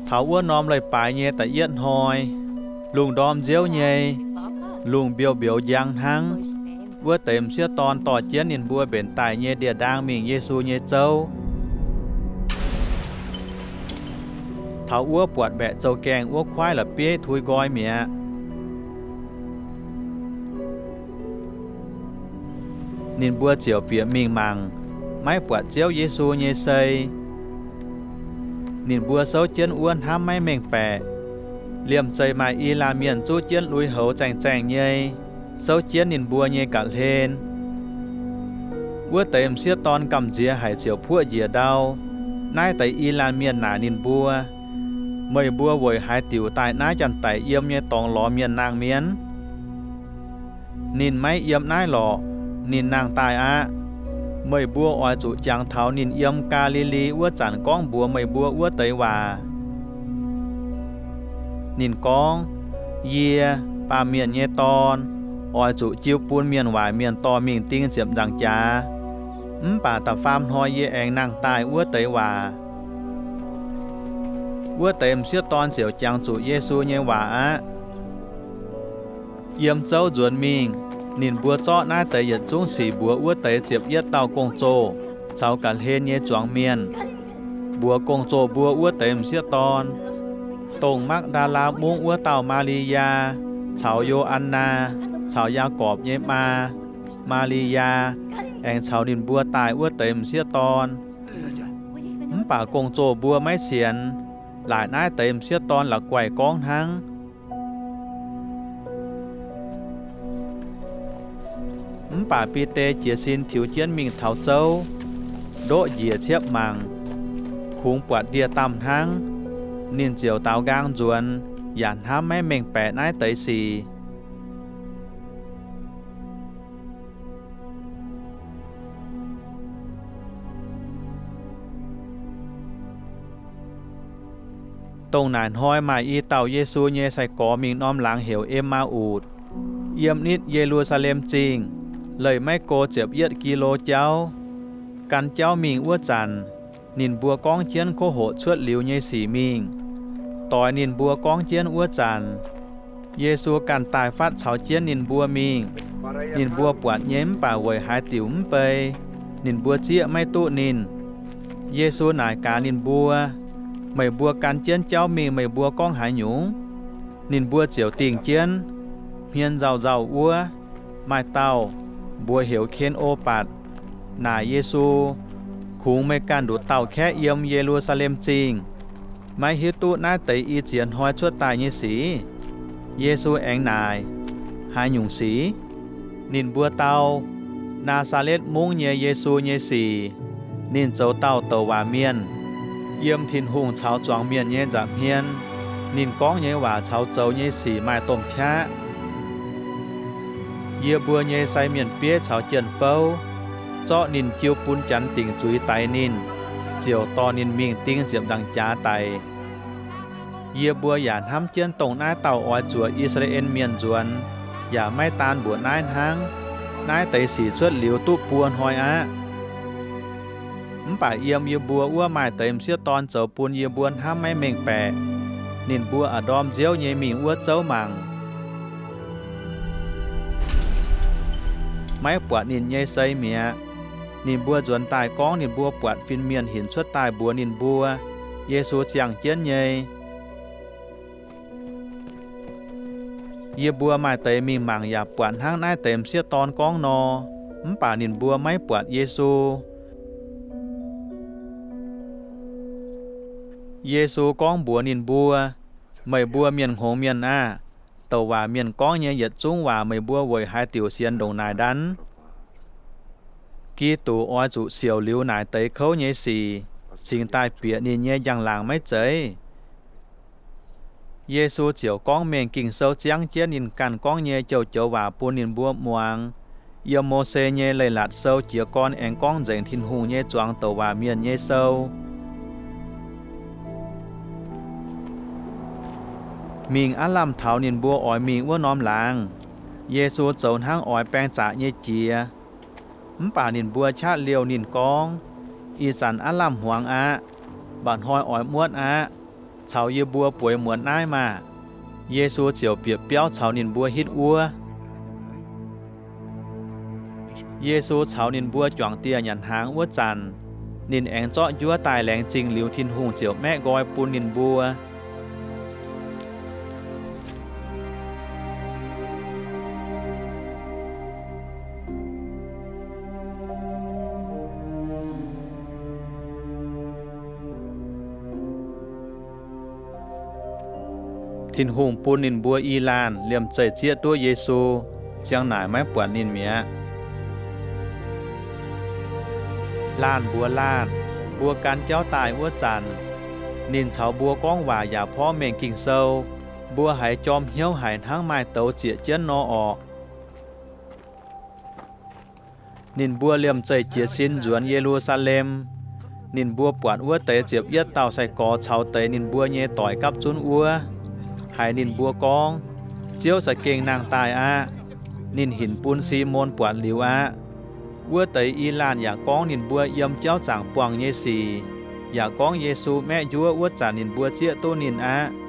Taux wuov norm leiz-baaix nyei da'yietv hnoi, lungh ndorm nziouv nyei, lungh mbiouh mbiouz njang hnangv, wuov deix m'sieqv dorn dorh jienv ninh mbuo mbenc daaih nyei ndie-ndaang mingh Yesu nyei zouv. Taux wuov buatc mbaeqc zoux gaengh wuov kuaaiv la'bieiv tuix nqoi mi'aqv. Ninh mbuo ziouc bieqc mingh mangc, maiv buatc Ziouv Yesu nyei sei. Ninh mbuo souv jienv wuov hnamv maiv mengh baeqc. Liemh zeih maaih i laanh mienh zuqv jienv lui-houx zaengh zaengh nyei, souv jienv ninh mbuo nyei ga'hlen. Wuov deix m'sieqv dorn gamh nziex haic ziouc puoqv njiec ndau. Naaiv deix i laanh mienh naaic ninh mbuo, Meih mbuo weic haaix diuc daaih naaiv janx-daic yiem nyei dorngx lorz mienh nangh mienh? Ninh maiv yiem naaiv lorqc. Ninh nangh daaih aqv. Meih mbuo oix zuqc jangx taux ninh yiem Gaa^li^li wuov zanc gorngv mbuox meih mbuo wuov deix waac. Ninh gorngv, Yie, Baamh Mienh nyei Dorn, oix zuqc jiu bun mienh waaic mienh dorh mingh ding ziepc nzaangc jaax. Mv baac da'faam hnoi yie aengx nangh daaih wuov deix waac. Wuov deix m'sieqv dorn ziouc jangx zuqc Yesu nyei waac aqv. Yiem zouv nzuonx mingh, ninh mbuo zorqv naaiv deix yietc zungv sic mbuox wuov deix ziepc yietv dauh gong-zoh caux ga'hlen nyei zuangx mienh, mbuox gong-zoh mbuo wuov deix m'sieqv dorn, dongh Makv^ndaa^laa Mungv wuov dauh Maa^li^yaa, caux Yo^an^naa, caux Yaagorpc nyei maa, Maa^li^yaa, aengx caux ninh mbuo daaih wuov deix m'sieqv dorn. Mv baac gong-zoh mbuo maiv sienx, laaic naaiv deix m'sieqv dorn la'guaih gorngv hnangv. Mv baac Bide jiez sin tiux jienv mingh taux zouv, ndoqv njiec ciepv mangc, kungx buatc ndie-damh hnangv. Ninh ziouc daaux nqaang nzuonx, yaac hnamv maiv mengh baeqc naaiv deix sic. Dongh naaic hnoi maaih i dauh Yesu nyei sai-gorx mingh norm laangz heuc Em^maa^utc, yiem nitv Ye^lu^saa^lem Zingh, leih maiv go ziepc yietv gi^lo jauv. Gan jauv mingh wuov zanc, ninh mbuo gorngv jienv koqv hoqc cuotv liuz nyei sic mingh. Doix ninh mbuo gorngv jienv wuov zanc, Yesu ganh daaih fatv caux jienv ninh mbuo mingh. Ninh mbuo buatc nyei mv baac weic haaix diuc mv bei, ninh mbuo zieqv maiv duqv ninh. Yesu naaic gaax ninh mbuo, Meih mbuo gan jienv jauv mingh meih mbuo gorngv haaix nyungc? Ninh mbuo ziouc dingh jienv, hmien nzauh nzauh wuov, maaih dauh, mbuox heuc Ken^o^batc, naaic Yesu, Kungx meih ganh nduqc dauh kaeqv yiem Ye^lu^saa^lem Zingh, maiv hiuv duqv naaiv deix i ziex hnoi cuotv daaih nyei sic? Yesu aengx naaic, Haaix nyungc sic? Ninh mbuo dau, Naa^saa^letv Mungv nyei Yesu nyei sic. Ninh zoux dauh douc waac mienh, yiem Tin-Hungh caux zuangx mienh nyei nza'hmien. Ninh gorngv nyei waac caux zoux nyei sic maaih domh qaqv. Yie mbuo nyei sai mienh bieiv caux jien-fouv zorqv ninh jiu bun Janx dingc zuiz daix ninh, ziouc dorh ninh mingh ding ziepc nzaangc jaax daic. Yie mbuo yaac hnamv jienv dongh naaiv dauh oix zuoqc I^saa^laa^en Mienh nzuonx, yaac maiv daan mbuoqc naaiv hnangv. Naaiv deix sic cuotv liuz duqv buo hnoi aqv. Mv baac yiem yie mbuo wuov maaih deix m'sieqv dorn zoux bun yie mbuo hnamv maiv mengh baeqc. Ninh mbuo a'ndorm nziouv nyei mingh wuov zouv mangc, maiv buatc ninh nyei sei mi'aqv. Ninh mbuo nzuonx daaih gorngv ninh mbuo buatc fin-mienh hinc cuotv daaih mbuox ninh mbuo, Yesu ziangh jienv nyei. Yie mbuo maaih deix mingh mangc yaac buatc hnangv naaiv deix m'sieqv dorn gorngv nor, mv baac ninh mbuo maiv buatc Yesu. Yesu gorngv mbuox ninh mbuo, Meih mbuo mienh hngongx mienh aah! Douc waac mienh gorngv nyei yietc zungv waac meih mbuo weic haaix diuc sienx ndongc naaic ndanv? Giduc oix zuqc siouc liuz naaic deix kouv nyei sic, cingx daaih bieqc ninh nyei njang-laangc maiv zeiz? Yesu ziouc gorngv mengh Ging-Sou ziangv jienv ninh ganh gorngv nyei joux-joux waac bun ninh mbuo muangx. Yiem Mose nyei Leiz-Latc Sou jiez gorn aengx gorngv nzengc Tin-Hungh nyei zuangx douc waac mienh nyei sou. Mingh aav lamh taux ninh mbuo oix mingh wuov norm laangz, Yesu zoux hnangv oix baeng zaqc nyei jiex. Mv baac ninh mbuo qaqv liouh ninh gorngv, Ih zanc aav lamh hmuangx aqv. Mba'hnoi oix muotv aqv. caux yie mbuo bueix muonz naaiv maah! Yesu ziouc bieqc biauv caux ninh mbuo hitv wuov. Yesu caux ninh mbuo juangc dieh nyanc hnaangx wuov zanc, ninh aengx zorqv njuov daaih laengz zingh liuz, Tin-Hungh ziouc maeqv nqoi bun ninh mbuo. Tin-Hungh bun ninh mbuo i laanh liemh zeih zieqv duqv Yesu, ziang naaic maiv buatc ninh mi'aqv. Laanh mbuox laanh, mbuo gan jauv daaih wuov zanc, ninh caux mbuo gorngv waac yaac porv mengh Ging-Sou, mbuo haiz jorm hnyouv haic hnangv maaih douz zieqc jienv nor orqc. Ninh mbuo liemh zeih jiez sin nzuonx Ye^lu^saa^lem. Ninh mbuo buatc wuov deix ziepc yietv dauh sai-gorx caux deix ninh mbuo nyei doic gapv zunv wuov, haiz ninh mbuo gorngv, Ziouv za'gengh nangh daaih aqv. Ninh hinc bun Simon buatc liuz aqv. Wuov deix i laanh yaac gorngv ninh mbuo yiem jauv zaangc buangh nyei sic, yaac gorngv Yesu maeqv njuov wuov zanc ninh mbuo zieqv duqv ninh aqv.